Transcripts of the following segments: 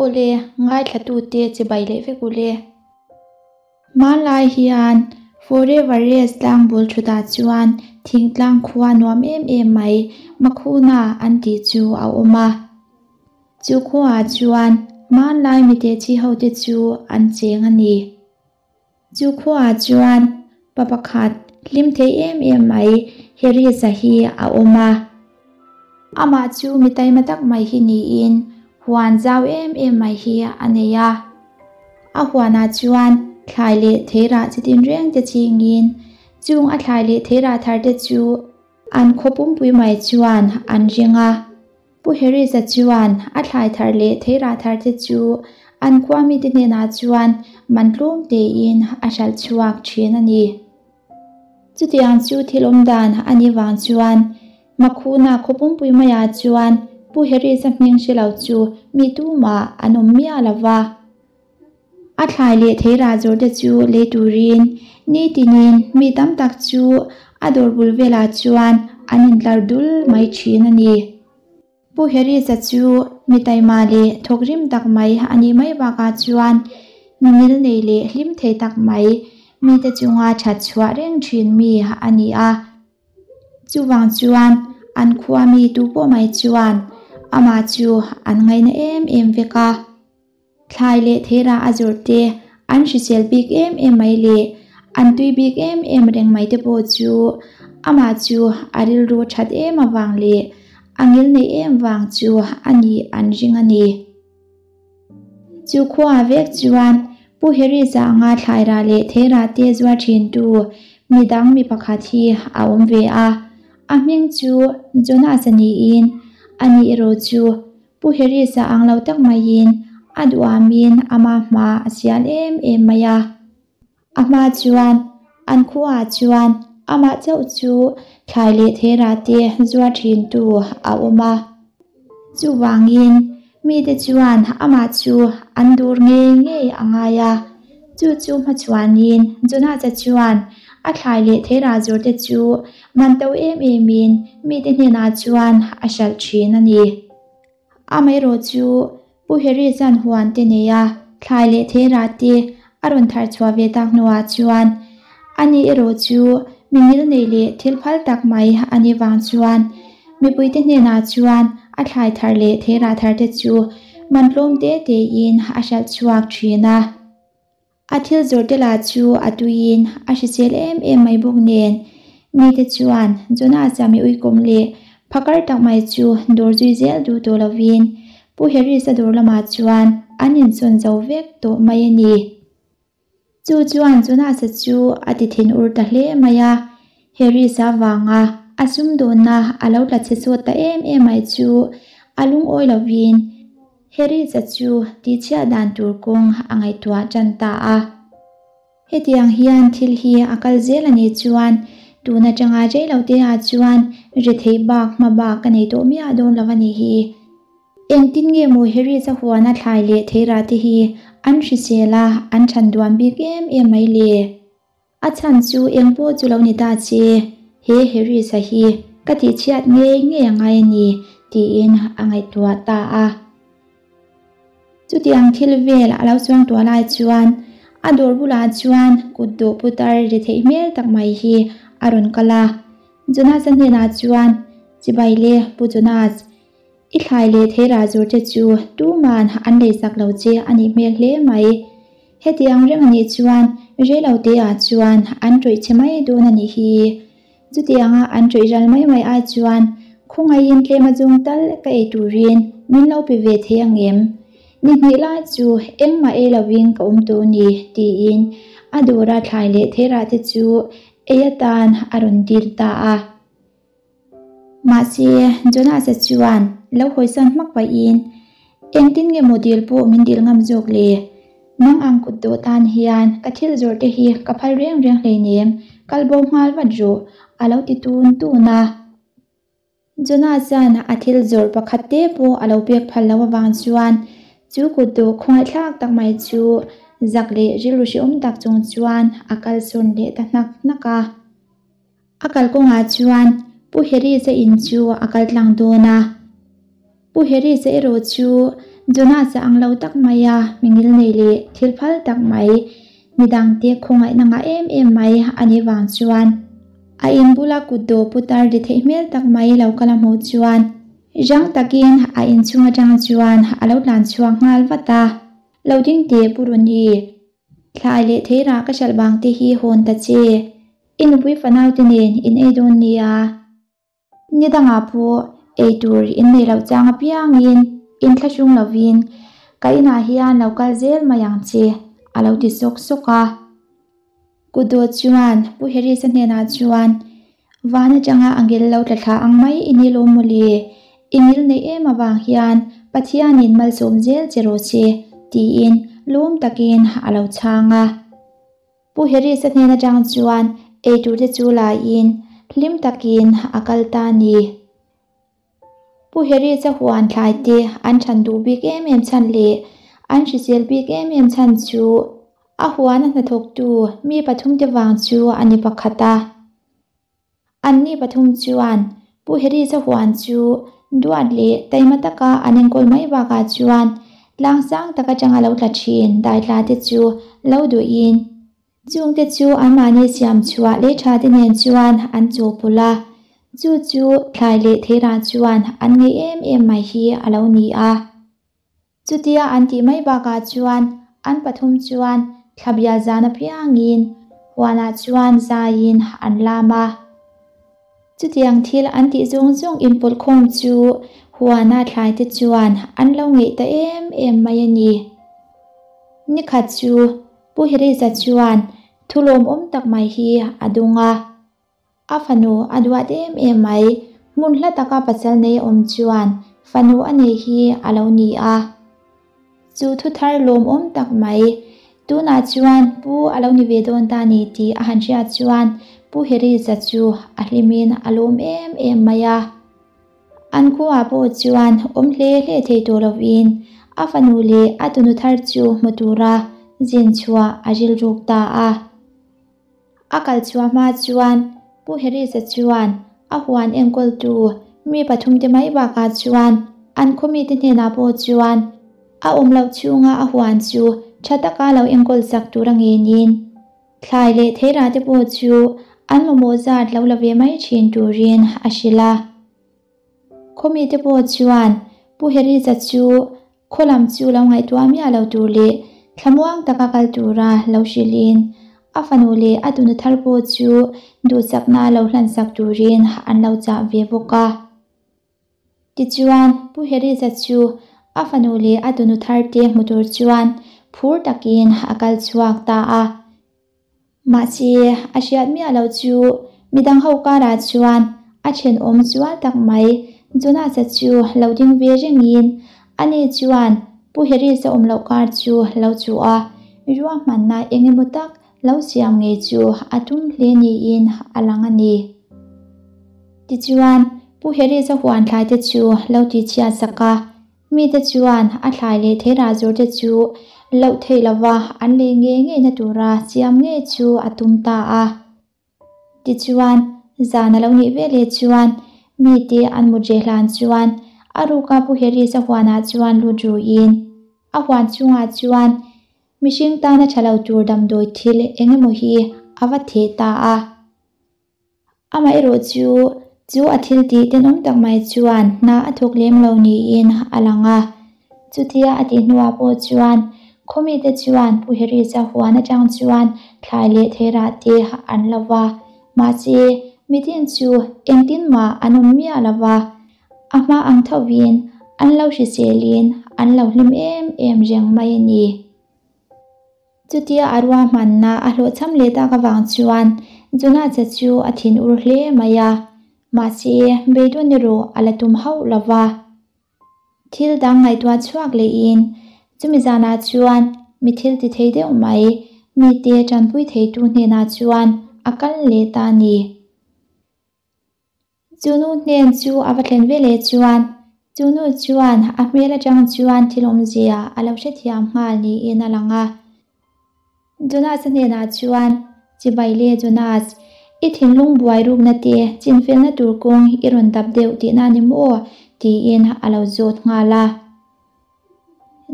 Awle, ngaithlatute chibai leh vek ule. Hmanlai hian Foreverest tlang bul thutah chuan thingtlang khua nuam em em mai Makhuna an tih chu a awm a. Chu khuaah chuan hmanlai mitehchi hote chu an cheng a ni. Chu khuaah chuan pa pakhat hlim thei em em mai Harris-a hi a awm a. Amah chu mi taima tak mai hi niin huan zau em em mai hi a nei a. A huanah chuan thlai leh theirah chi tinreng te chingin chung a thlai leh theirah thar te chu an khaw pumpui mai chuan an ring a. Pu Harris-a chuan a thlai thar leh theirah thar te chu an khua mite hnenah chuan man tlawm tein a hralh chhuak thin a ni. Chutiang chu thil awm dan a nih vang chuan Makhuna khaw pumpui maiah chuan Pu Harris-a hming hre lo chu mi tumah an awm miah lo va. A thlai leh theirah zawr te chu lei turin nitinin mi tam tak chu a dawr bul velah chuan an intlar dul mai thin a ni. Pu Harris-a chu mi taima leh thawk rim tak mai a nih mai bakah chuan mi ngil nei leh hlim thei tak mai mite chunga that chhuah reng thin mi a ni a. Chuvang chuan an khua mi tu pawh mai chuan amah chu an ngaina em em vek a. Thlai leh theirah a zawrh te an hrisel bik em em mai leh an tui bik em em reng mai te pawh chu amah chu a rilru that em avang leh a ngil neih em vang chu a nih an ring a ni. Chu khuaah vek chuan Pu Harris-a anga thlairah leh theirah te zuar thintu midang mi pakhat hi a awm ve a, a hming chu Jonas-a niin a nih erawh chu Pu Harris-a ang lo tak maiin a duamin ama hma a sial em em mai a. A hma chuan an khuaah chuan amah chauh chu thlai leh theirah te zuar thintu a awm a. Chuvangin mite chuan amah chu an dur ngei ngei a ngai a. Chu chu hmachhuanin Jonas-a chuan a thlai leh theirah zawrte chu man to em emin mite hnenah chuan a hralh thin a ni. Amaherawh chu Pu Harry chuan huan te nei a, thlai leh theirah te a rawn thar chhuah ve tak hnuah chuan ani erawh chu mi ngil nei leh thil phal tak mai a nih vang chuan mipuite hnenah chuan a thlai thar leh theirah thar te chu man tlawm te tein a hralh chhuak thin a. A thil zawrh te lah chu a tuiin a hrisel em em mai bawk nen, mite chuan Jonas-a mi uikawm leh phakar tak mai chu dawr zui zel duh tawh lovin Pu Harris-a dawr lamah chuan an insawn zo vek tawh mai a ni. Chu chuan Jonas-a chu a ti thin ur ta hle mai a, Harris-a vanga a sumdawnna a lo tla chhe sawt ta em em mai chu a lungawi lovin, Harris-a chu tihchhiah dan tur kawng a ngaihtuah tan ta a. Hetiang hian thil hi a kal zel a nih chuan tun atanga rei lo te ah chuan retheih bak hma bak ka nei tawh miah dawn lo a nih hi. Engtin nge maw Harris-a huana thlai leh theirah te hi an hrisel a, an than duan bik em em mai le? A chhan chu eng pawh chu lo ni ta che, he Harris-a hi ka tihchhiat ngei ngei a ngai a ni, tiin a ngaihtuah ta a. Chutiang thil vel a lo chuang tuah lai chuan a dawr bulah chuan kut dawh putar ri theih hmel tak mai hi a rawn kal a. Jonas-a hnenah chuan, Chibai le, Pu Jonas, I thlai leh theirah zawr te chu tuman an lei sak lo che a nih hmel hle mai. Hetiang reng a nih chuan rei lo te ah chuan an ṭawih che mai dawn a nih hi. Chutianga an ṭawih ral mai mai ai chuan khawngaihin tlem a chung tal ka ei turin min lo pe ve thei ang em? Ni hnih lai chu engmah ei lovin ka awm tawh ni tiin a dawra thlai leh theirah te chu ei atan a rawn dil ta a. Mahse, Jonas-a chuan lo hawisan hmak pahin, Engtin nge maw dil pawh min dil ngam zawk le? Nang ang kut dawh tan hian ka thil zawrh te hi ka phal reng reng hleinem, kal bo nghal vat rawh, a lo ti tun tun a. Jonas-a'n a thil zawrh pakhat te pawh a lo pek phal loh avang chuan chu kut dawh khawngaihthlak tak mai chu zak leh rilru hrehawm tak chung chuan a kalsawn leh ta hnak hnak a. A kalkawngah chuan Pu Harris-a in chu a kal tlang dawn a. Pu Harris-a erawh chu Jonas-a ang lo tak maia mi ngilnei leh thil phal tak mai, midangte khawngaihna ngah em em mai a nih vang chuan a in bula kutdawh putar ri theih hmel tak mai lo kal a hmuh chuan rang takin a inchhung atang chuan a lo tlan chhuak nghal vat a. Lo ding teh Pu Runi, thlai leh theirah ka hralh vang te hi hawn ta che, i nupui fanaute nen in ei dawn nia. Ni dangah pawh ei tur in nei loh chang apiangin inthlahrung lovin ka inah hian lo kal zel mai ang che, a lo ti sawk sawk a. Kutdawt chuan Pu Harris-a hnenah chuan, Van atanga angel lo tla thla ang mai i ni lawm mawle, i ngil neih em avang hian Pathianin malsawm zel che rawh se, tiin lawm takin a lo chhang a. Pu Harris-a hnen atang chuan eitur te chu laiin hlim takin a kal ta a ni. Pu Harris-a huan thlai te an than duh bik em em chhan leh an hrisel bik em em chhan chu a huana hnathawktu mi pathumte vang chu a ni pakhat a. Anni pathum chuan Pu Harris-a huan chu duat leh taima taka an enkawl mai bakah chuan tlang sang tak atanga lo tla thin daitla te chu lo duhin chungte chu anmahni siam chhuah leh tha te nen chuan an chawpawlh a, chu chu thlai leh theirah chuan an ngei em em mai hi a lo ni a. Chutia an tih mai bakah chuan an pathum chuan thlabial zan apiangin huanah chuan zaiin an lam a. Chutiang thil an tih zawng zawng inpawlhkhawm chu huana thlaite chuan an lo ngeih ta em em mai a ni. Nikhat chu Pu Hiriza chuan thu lawmawm tak mai hi a dung a. A fanu a duat em em mai, hmun hla taka pasal nei awm chuan fanu a nei hi a lo ni a. Chu thu thar lawmawm tak mai, tunah chuan pu a lo ni ve dawn ta ni tih a han hriat chuan Pu Heriza chu a hlimin a lawm em em mai a. An khuaah pawh chuan awm hle hle thei tawh lovin a fanu leh a tunu thar chu hmu tura zin chhuah a rilruk ta a. A kal chhuah hma chuan Pu Harris-a chuan a huan enkawltu mi pathumte mai bakah chuan an khawmite hnenah pawh chuan a awm loh chhunga a huan chu tha taka lo enkawl sak tur a ngenin thlai leh theirah te pawh chu an mamawh zat lo la ve mai thin turin a hrilh a. Khawmite pawh chuan Pu Harris-a chu Khaw lam chu lo ngaihtuah miah lo tur leh thlamuang taka kal tura lo hrilhin a fanu leh a tunu thar pawh chu duhsakna lo hlansak turin an lo chah ve bawk a. Tichuan, Pu Harris-a chu a fanu leh a tunu tharte hmu tur chuan phur takin a kal chhuak ta a. Mahse, a hriat miah loh chu midang ho karah chuan a thenawm zual tak mai Jonas-a chu lo ding ve rengin ani chuan Pu Harris-a awm loh kar chu lo chuh a, ruahmanna eng emaw tak lo siam ngei chu a tum hle niin a lang a ni. Tichuan, Pu Harris-a huan thlai te chu lo tichhiat sak a, Mite chuan a thlai leh theirah zawrte chu loh theih lova an lei ngei ngeina tura siam ngei chu a tum ta a. Tichuan, zan a lo nih veleh chuan mite an mut reh hlan chuan a ruka Pu Harris-a huanah chuan lut ruin a huan chungah chuan mihring tana tha lo tur damdawi thil eng emaw hi a va theh ta a. Amaherawh chu, chu a thil tih tenawm tak mai chuan hna a thawk lem lo niin a lang a. Chutia a tih hnuah pawh chuan khawmite chuan Pu Harris-a huan atang chuan thlai leh theirah te an lo va. Mahse, mitin chu engtin mah an awm miah lo va, a hma ang thovin an lo hriselin an lo hlim em em reng mai a ni. Chutia a ruahmanna a hlawhchham leh tak avang chuan Jonas-a chu a thin ur hle mai a, mahse beidawn erawh a la tum hauh lo va. Thil dang ngaihtuah chhuak lehin chumi zanah chuan mi thil ti thei deuh mai mite tanpui theitu hnenah chuan a kal leh ta a ni. Chu nu hnen chu a va thlen ve leh chuan chu nu chuan a hmel atang chuan thil awmzia a lo hrethiam nghal niin a lang a. Jonas-a hnenah chuan, Chibai le Jonas, i thinlung buai rukna te chinfelna tur kawng i rawn dap deuh tihna ni maw? Tiin a lo zawt nghal a.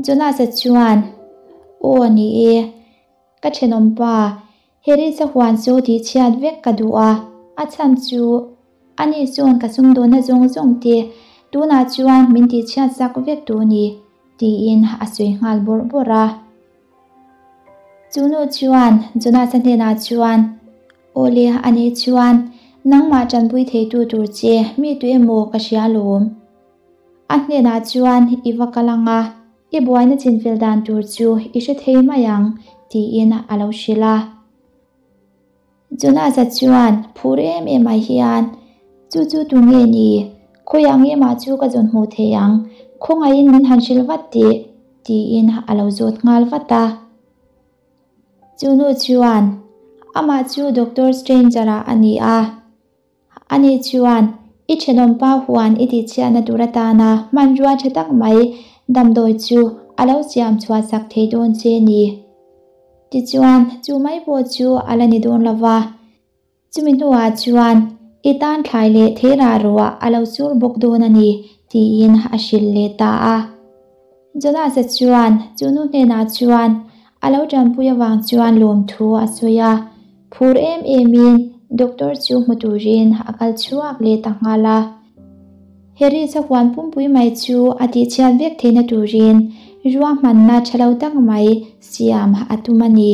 Jonas-a chuan, Aw ni e, ka thenawmpa, Harris-a huan chu tihchhiat vek ka duh a, a chhan chu ani chuan ka sumdawnna zawng zawng te tunah chuan min tihchhiat sak vek tur ni, tiin a sawi nghal bawrh bawrh a. Chu nu chuan Jonas-a hnenah chuan, Aw le, ani chuan nangmah tanpui theitu tur che mi tu emaw ka hria alawm. A hnenah chuan i va kal ang a, i buaina chinfel dan tur chu i hre thei mai ang, tiin a lo hrilh a. Jonas-a chuan phur em em ai hian, Chu chu tu nge ni? Khawiah nge mah chu ka zawn hmuh thei ang? Khawngaihin min han hrilh vat teh, tiin a lo zawt nghal vat a. Chu nu chuan, Amah chu Doctor Stranger-a a ni a. Ani chuan, I thenawmpa huan i tihchhiatna tur atana hmanrua tha tak mai damdawi chu a lo siam chhuah sak thei dawn che ni. Tichuan, chu mai pawh chu a la ni dawn lo va. Chumi hnuah chuan, I tan thlai leh theirah ruah a lo sur bawk dawn a ni, tiin a hrilh leh ta a. Jonas-a chuan chu nu hnenah chuan a lo tanpui avang chuan lawmthu a sawi a, phur em emin doctor chu hmu turin a kal chhuak leh ta nghal a. Harris-a huan pumpui mai chu a tihchhiat vek theihna turin ruahmanna tha lo tak mai siam a tum a ni.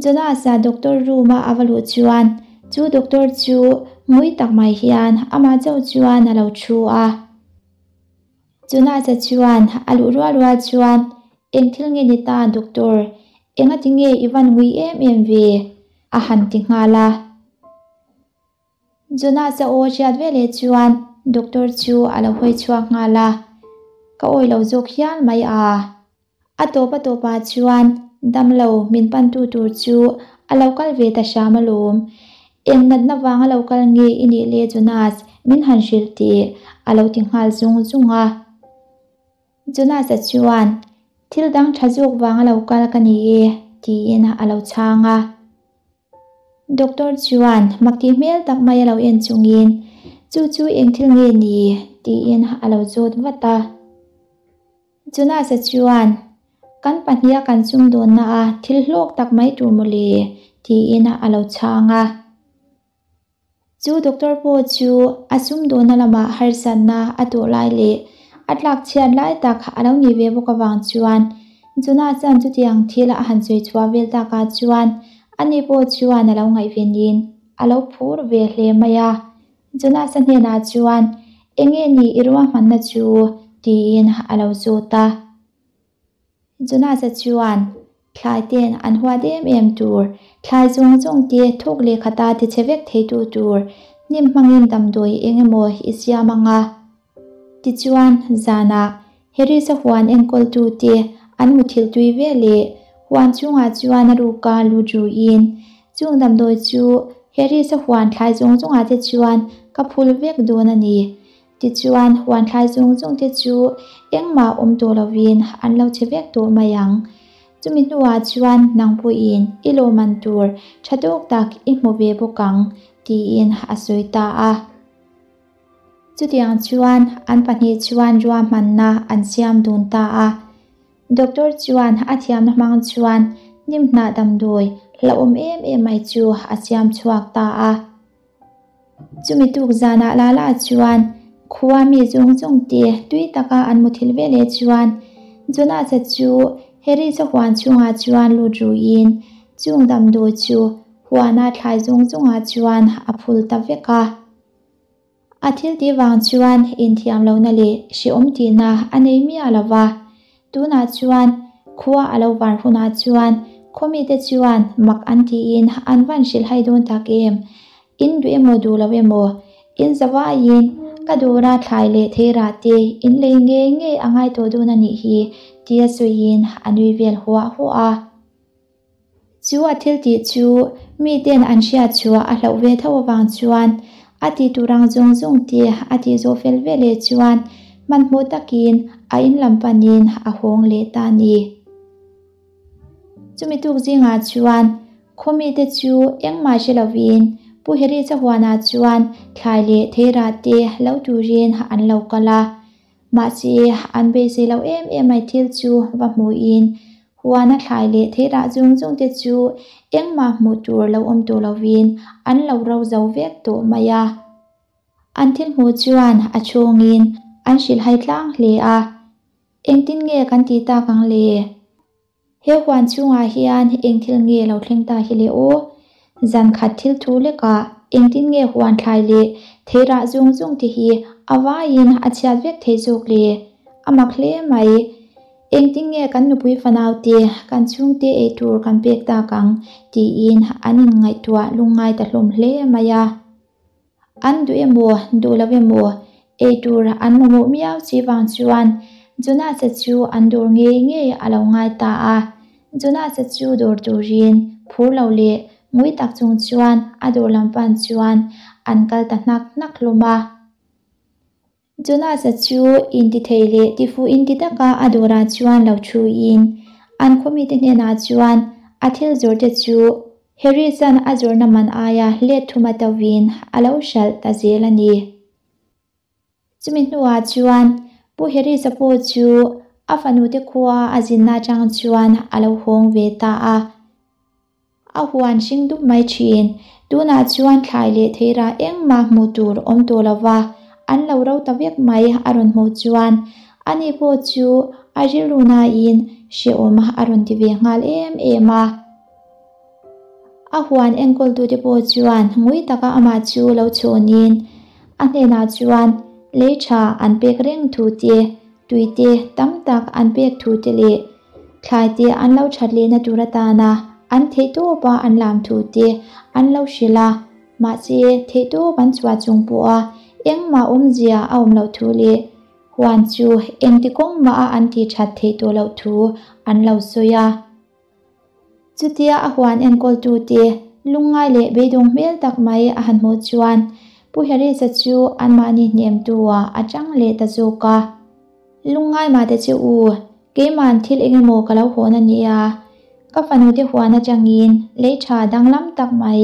Jonas-a doctor room-a a va luh chuan chu doctor chu ngui tak mai hian amah chauh chuan a lo thu a. Jonas-a chuan a luh rual rual chuan, Eng thil nge ni ta Doctor? Engati nge i van ngui em em ve? a han ti nghal a. Jonas-a aw hriat veleh chuan Doctor chu a lo hawi chhuak nghal a, Ka awi lo zawk hial mai a. A tawp a tawpah chuan damlo min pantu tur chu a lo kal ve ta hram alawm. Eng natna vanga lo kal nge i nih le Jonas, min han hrilh tih a lo ti nghal zung zung a. Jonas-a chuan, Thil dang tha zawk vanga lo kal ka ni e, tiin a lo chhang a. Doctor chuan mak tih hmel tak mai a lo en chungin, Chu chu eng thil nge ni? tiin a lo zawt vat a. Jonas-a chuan, Kan pahniha kan sumdawnna a thil hlawk tak mai tur mawle, tiin a lo chhang a. Chu doctor pawh chu a sumdawnna lamah harsatna a tawh lai leh a tlak chhiat lai tak a lo nih ve bawk avang chuan Jonas-a'n chutiang thil a han sawi chhuah vel takah chuan ani pawh chuan a lo ngaihvenin a lo phur ve hle mai a. Jonas-a hnenah chuan, Enge ni i ruahmanna chu? tiin a lo zawt a. Jonas-a chuan, Thlai ten an huat em em tur, thlai zawng zawng te thuk leh khata tichhe vek theitu tur, hnim hmangin damdawi eng emaw i siam ang a. Tichuan, zanah Harris-a huan enkawltu te an muthilh tui ve leh huan chungah chuan a ruka lut ruin, Chung damdawi chu Harris-a huan thlai zawng zawngah te chuan ka phul vek dawn a ni. Tichuan, huan thlai zawng zawng te chu engmah awm tawh lovin an lo che vek tawh mai ang. Chumi hnuah chuan nang pawhin i lawmman tur tha tawk tak i hmu ve bawk ang, tiin a sawi ta a. Chutiang chuan an pahnih chuan ruahmanna an siam dun ta a. Doctor chuan a thiamna hmang chuan hnim hnah damdawi hlauhawm em em mai chu a siam chhuak ta a. Chumi tuk zanah la la chuan khua mi zawng zawng te tui taka an muthilh veleh chuan Jonas-a chu Harris-a huan chhungah chuan lut ruin chung damdawi chu huana thlai zawng zawngah chuan a phul ta vek a. A thil tih vang chuan inthiam lohna leh hrehawm tihna a nei miah lo va. Tunah chuan khua a lo var hunah chuan khaw mite chuan mak an tiin an van hrilhhai dawn tak em? In duh emaw duh lo emaw, in zavaiin ka dawra thlai leh theirah te in lei ngei ngei a ngai tawh dawn a nih hi tia sawiin a nui vel huah huah a. Chu a thil tih chu miten an hriat chhuah a hlauh ve tho avang chuan a tih tur ang zawng zawng te a tih zawh fel ve leh chuan hmanhmawh takin a in lam panin a hawng leh ta a ni. Chumi tuk zingah chuan khaw mite chu engmah hre lovin Pu Herisa huanah chuan thlai leh theirah te lo turin an lo kal a, mahse an beisei lo em em mai thil chu va hmuhin huana thlai leh theirah zawng zawng te chu engmah hmuh tur lo awm tawh lovin an lo ro zo vek tawh mai a. An thil hmuh chuan a chhungin an hrilhhai tlang hle a, Engtin nge kan tih tak ang le? He huan chhungah hian eng thil nge lo thleng ta hi le aw? Zan khat thil thu lekah engtin nge huan thlai leh theirah zung zung te hi a vaiin a chhiat vek thei zawk le? A mak hle mai. Engtin nge kan nupui fanau te, kan chhungte ei tur kan pek tak ang? tiin an inngaihtuah lungngai ta hlawm hle mai a. An duh emaw, duh lo emaw, ei tur an mamawh miau chi vang chuan Jonas-a chu an dawr ngei ngei a lo ngai ta a. Jonas-a chu dawr turin phur lo leh ngui tak chung chuan a dawr lam pan chuan an kal ta hnak hnak hlawm a. Jonas-a chu intithei leh tifuh inti taka a dawrah chuan lo thuin an khawmite hnenah chuan a thil zawrhte chu Harris-a'n a zawrhna man aia let thum a tovin a lo hralh ta zel a ni. Chumi hnuah chuan Pu Harris-a pawh chu a fanute khua a zinna atang chuan a lo hawng ve ta a. A huan hring dup mai thin. Tunah chuan thlai leh theirah engmah hmuh tur awm tawh lo va, an lo ro ta vek mai a rawn hmuh chuan ani pawh chu a rilru nain hrehawm a rawn ti ve nghal em em a. A huan enkawltute pawh chuan ngui taka amah chu lo chhawnin a hnenah chuan lei tha an pek reng thu te, tui te tam tak an pek thu te leh thlai te an lo that lehna tur atana an theihtawpa an lam thu te an lo hrilh a, mahse theihtawp an chhuah chung pawha engmah awmzia a awm loh thu leh huan chu engti kawng mah a an tih that theih tawh loh thu an lo sawi a. Chutia a huan enkawltute lungngai leh beidawng hmel tak mai a han hmuh chuan Pu Harris-a chu anmahni hnemtu-ah a chang leh ta zawk a. Lungngai mah ta che u, keima'n thil engemaw ka lo hawn a nia. Ka fanute huan atangin lei tha danglam tak mai,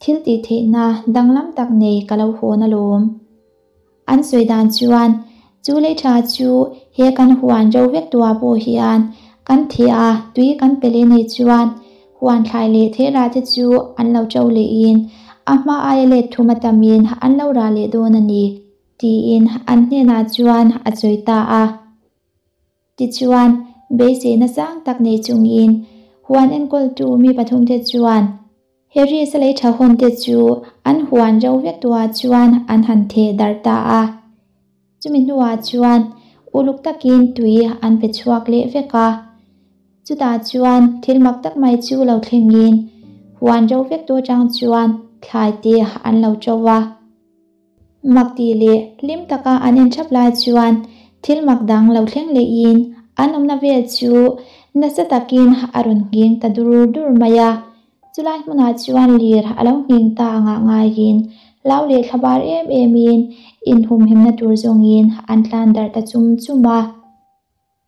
thil tih theihna danglam tak nei ka lo hawn alawm. An sawi dan chuan, chu lei tha chu he kan huan ro vek tua pawh hian kan theh a, tui kan pe leh nei chuan huan thlai leh theirah te chu an lo to lehin a hma aia let thum a tamin an lo rah leh dawn a ni, tiin an hnenah chuan a sawi ta a. Tichuan, beiseina sang tak nei chungin huan enkawltu mi pathumte chuan Harris-a lei tha hawnte chu an huan ro vek tuah chuan an han theh darh ta a. Chumi hnuah chuan uluk takin tui an pe chhuak leh vek a. Chutah chuan thil mak tak mai chu lo thlengin huan ro vek tu atang chuan thlai te an lo to a. Mak tih leh hlim taka an inthap lai chuan thil mak dang lo thleng lehin an awmna vel chu nasa takin a rawn nghing ta dur dur mai a. Chulai hmunah chuan lir a lo nghing ta angah ngaiin hlau leh thlabar em emin inhumhimna tur zawngin an tlan darh ta chum chum a.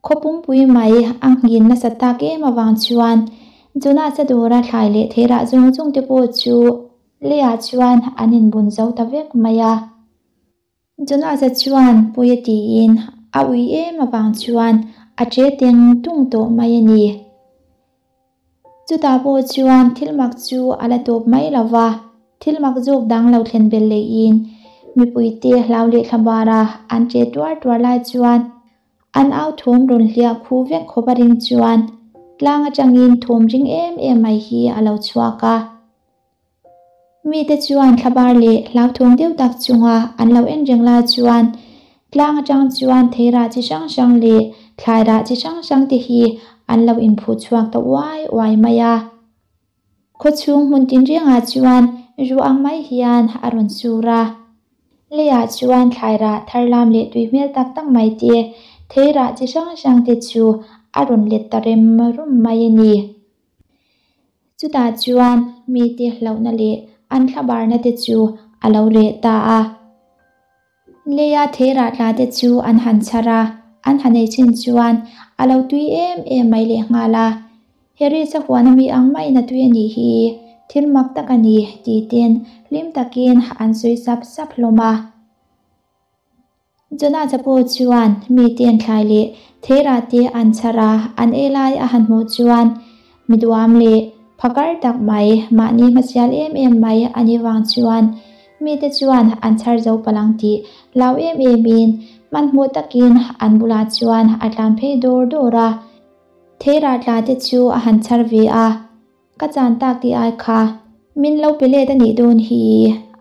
Khaw pumpui mai a nghin nasa tak em avang chuan Jonas-a dawra thlai leh theirah zawng zawng te pawh chu leiah chuan an inbun zo ta vek mai a. Jonas-a chuan pawi a tiin a ui em avang chuan a che teng tung tawh mai a ni. Chutah pawh chuan thil mak chu a la tawp mai lo va, thil mak zawk dang lo thlen belh lehin mipuite hlau leh thlabara an che tuar tuar lai chuan An au thawm rawn hliah khu vek khawp a ring chuan tlang atangin thawm ring em em mai hi a lo chhuak a. Mite chuan thlabar leh hlauthawng deuh tak chunga an lo en reng lai chuan tlang atang chuan theirah chi hrang hrang leh thlairah chi hrang hrang te hi an lo inphuh chhuak ta uai uai mai a. Khawchhung hmun tinrengah chuan ruah ang mai hian a rawn sur a. Leiah chuan thlai rah thar lam leh tui hmel tak tak mai te, thei rah chi hrang hrang te chu a rawn let ta rem rum mai a ni. Chutah chuan mite hlauhna leh an thlabarna te chu a lo reh ta a. Leia thei rah tla te chu an han chhar a, an han ei chin chuan a lo tui em em mai lehnghal a. Harris-a huan ami ang maiin a tui a nih hi, Thil mak tak a ni, titen hlim takin an sawi sap sap hlawm a. Jonah-a pawh chuan miten thlai leh theirah te an chhar a, an ei lai a han hmuh chuan mi duam leh phakar tak mai, mahni hmasial em em mai a nih vang chuan mite chuan an chhar zo palang tih hlau em emin hmanhmawh takin an bulah chuan a tlan phei dawr dawr a. Theirah tla te chu a han chhar ve a. Ka chan tak tih ai kha min lo pe let a nih dawn hi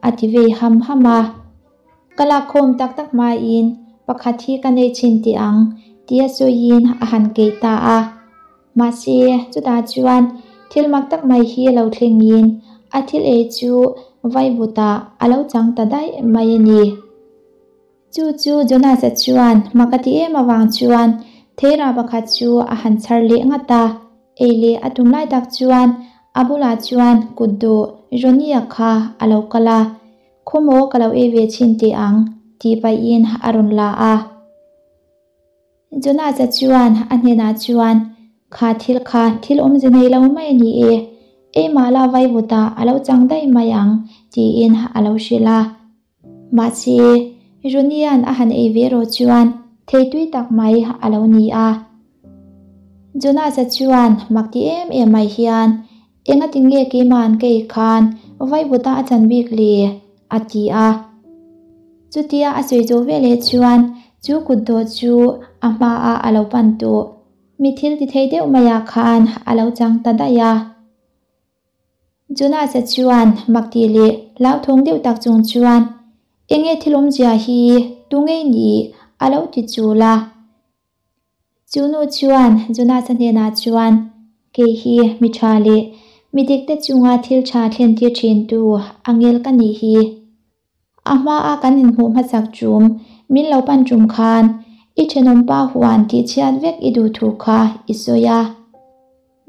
a ti vei ham ham a. Ka lakkhawm tak tak hmain pakhat hi ka nei chhin teh ang tia sawiin a han keih ta a. Mahse chutah chuan thil mak tak mai hi lo thlengin a thil ei chu vaivutah a lo chang ta daih mai a ni. Chu chu Jonas-a chuan mak a ti em avang chuan theirah pakhat chu a han chhar leh ngat a, ei leh a tum lai tak chuan a bulah chuan kut dawh Ronnie-a kha a lo kal a, Khawmaw ka lo ei ve chhin teh ang tih pahin a rawn la a. Jonas-a chuan a hnenah chuan, Kha thil kha thil awmze nei lo mai a ni e, eimah la vaivutah a lo chang daih mai ang tiin a lo hrilh a. Mahse, Runia'n a han ei ve erawh chuan theitui tak mai a lo ni a. Jonas-a chuan mak ti em em mai hian, Engati nge keima'n ka ei khan vaivuta a chan bik le? a ti a. Chutia a sawi zawh veleh chuan chu kutdawh chu a hmaah a lo pan tawh. Mi thil ti thei deuh maiah khan a lo chang ta daih a. Jonas-a chuan mak tih leh hlauthawng deuh tak chung chuan, Enge thil awmzia hi tu ngei ni? a lo ti chul a. Chu nu chuan Jonas-a hnenah chuan, Kei hi mi tha leh mi dikte chunga thil tha thlen tir thintu angel ka nih hi. A hmaa kan inhmuh hmasak tum, min lo pan tum khan i thenawmpa huan tihchhiat vek i duh thu kha i sawi a.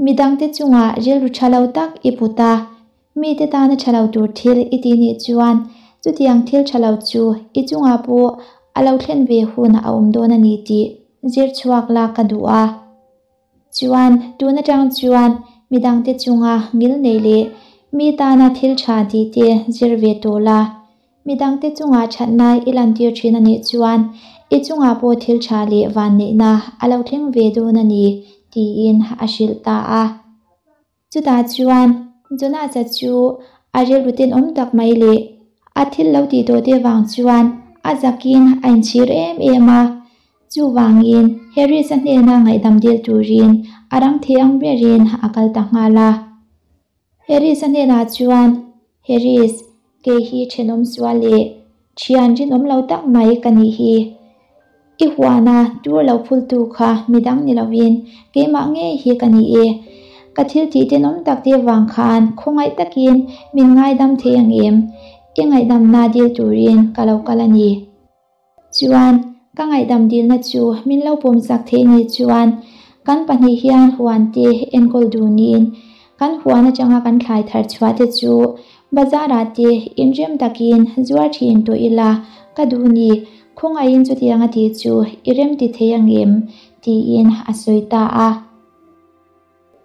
Midangte chungah rilru tha lo tak i put a, mite tana tha lo tur thil i tih nih chuan chutiang thil tha lo chu i chungah pawh a lo thlen ve hun a awm dawn a ni tih zir chhuak la ka duh a. Chuan, tun atang chuan midangte chunga ngil nei leh mi tana thil tha tih te zir ve tawh la. Midangte chunga thatna i lantir thin a nih chuan i chungah pawh thil tha leh vanneihna a lo thleng ve dawn a ni, tiin a hrilh ta a. Chutah chuan Jonas-a chu a rilru tenawm tak mai leh a thil lo tih tawh te vang chuan a zakin a inchhir em em a. Chuvangin Harris-a hnena ngaihdam dil turin a rang thei ang berin a kal ta nghal a. Harris-a hnenah chuan, Harris, Kei hi thenawm sual leh thian rinawm lo tak mai ka nih hi. I huana tur lo phultu kha midang ni lovin keimah ngei hi ka ni e. Ka thil tih tenawm tak te vang khan khawngaih takin min ngaidam thei ang em? I ngaihdamna dil turin ka lo kal a ni. Chuan, ka ngaihdam dilna chu min lo pawmsak theih ni chuan kan pahnih hian huan te enkawl dunin kan huan atanga kan thlai thar chhuah te chu bazar ah te inrem takin zuar thin tawh ila ka duh ni, khawngaihin chutiang a tih chu i rem ti thei angem? tiin a sawi ta a.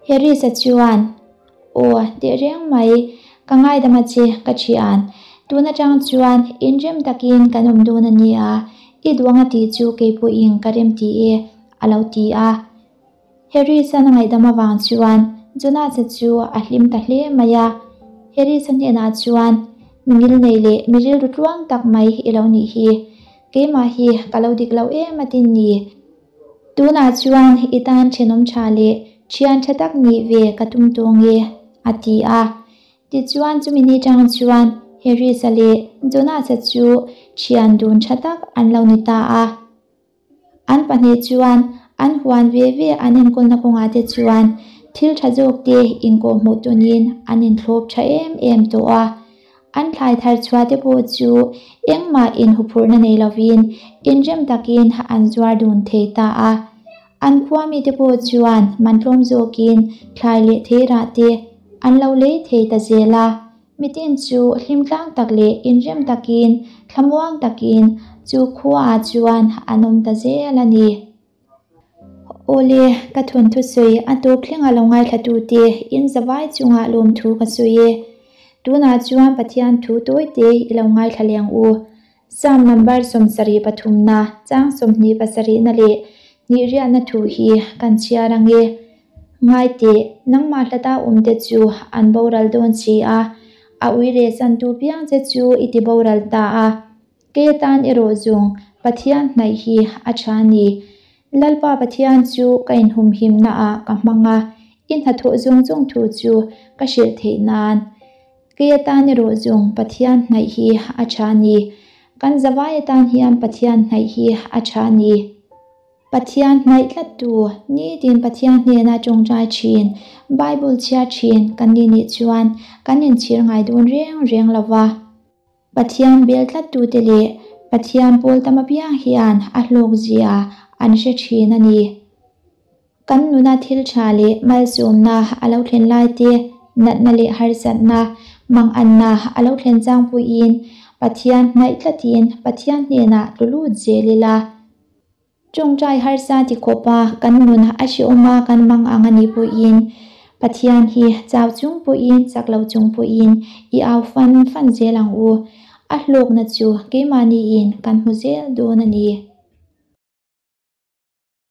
Harris-a chuan, Aw, tehreng mai, ka ngaidam a che, ka thian. Tun atang chuan inrem takin kan awm dawn a nia, i duang a tih chu kei pawhin ka rem ti e, a lo ti a. Harris-a'n a ngaihdam avang chuan Jonas-a chu a hlim ta hle mai a. Harris-a hnenah chuan, Mi ngilnei leh mi rilru tluang tak mai i lo nih hi. Keimah hi ka lo dik lo em a tin ni. Tunah chuan i tan thenawm tha leh thian tha tak nih ve ka tum tawng e, a ti a. Tichuan chumi ni tang chuan Harris-a leh Jonas-a chu thian dun tha tak an lo ni ta a. An pahnih chuan an huan ve ve an enkawlna kawngah te chuan thil tha zawk te inkawhhmuh tunin an inthlawp tha em em tawh a. An thlai thar chhuah te pawh chu engmah inhuphurhna nei lovin inrem takin an zuar dun thei ta a. An khua mite pawh chuan man tlawm zawkin thlai leh theirah te an lo lei thei ta zel a. Mitin chu hlimtlang tak leh inrem takin thlamuang takin chu khuaah chuan an awm ta zel a ni. Awle, ka thawnthu sawi a tawp thlenga lo ngaithlatute in zavai chungah lawmthu ka sawi e. Tunah chuan Pathian thu tawite i lo ngaithla leng u. Psalm number 73 na, chang 27 na leh hnih riahna thu hi kan chhiar ang e. Ngai teh, nangmah hlata awmte chu an boral dawn si a, a ui reh santu piang che chu i ti boral ta a. Kei atan erawh zawng Pathian hnaih hi a tha a ni. Lalpa Pathian chu ka inhumhimna ah ka hmang a, i hnathawh zawng zawng thu chu ka hrilh theih nan. Kei atan erawh zawng Pathian hnaih hi a tha a ni. Kan zavai atan hian Pathian hnaih hi a tha a ni. Pathian hnaih tlattu, nitin Pathian hnena tawngtai thin, Bible chhiar thin kan ni nih chuan kan inchhir ngai dawn reng reng lo va. Pathian bel tlattute leh Pathian pawl tam apiang hian a hlawkzia an hre thin a ni. Kan nuna thil tha leh malsawmna a lo thlen lai te, natna leh harsatna, manganna a lo thlen chang pawhin Pathian hnaih tlatin Pathian hnenah tlu lut zel ila. Tawngtai harsa ti khawpa kan nun a hrehawm a kan mang ang a nih pawhin Pathian hi chau chung pawhin chak lo chung pawhin i au fan fan zel ang u. A hlawkna chu keimahniin kan hmu zel dawn a ni.